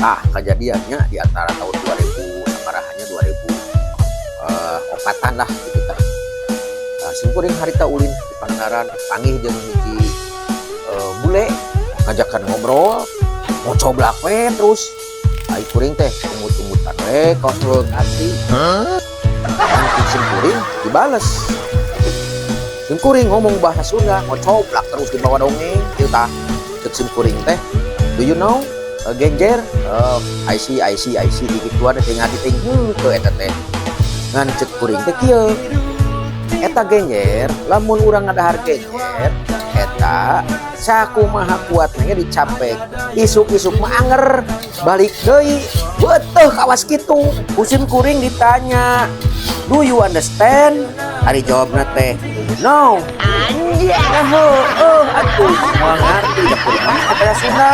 Tah, kejadiannya di antara tahun 2000 sabaraha nya, 2000 opatan lah gitu tah. Nah, simkuring harita ulin di Pangandaran, panggih jeung hiji bule, ngajakan ngobrol, ngocoblak we terus. Ai kuring teh umut-umutan we kaos leuleung hati. Nanti simkuring dibales. Simkuring ngomong bahasa Sunda, ngocoblak terus dibawa dongeng kieu tah. Cek simkuring teh, "Do you know genjer?" "Oh, I see, I see, I see." Digituan teh ngadi teh heuh eta teh. Ngan cek kuring teh kieu. Eta genjer, lamun urang ngadahar genjer, eta sakumaha kuatna ge dicapek. Isuk-isuk mah anger, balik deui, beuteuh kawas kitu. Ku simkuring ditanya, "Do you understand?" Ari jawabna teh, "No." Anjay. Nah, heueuh atuh moal ngarti da kuring mah bahasa Sunda.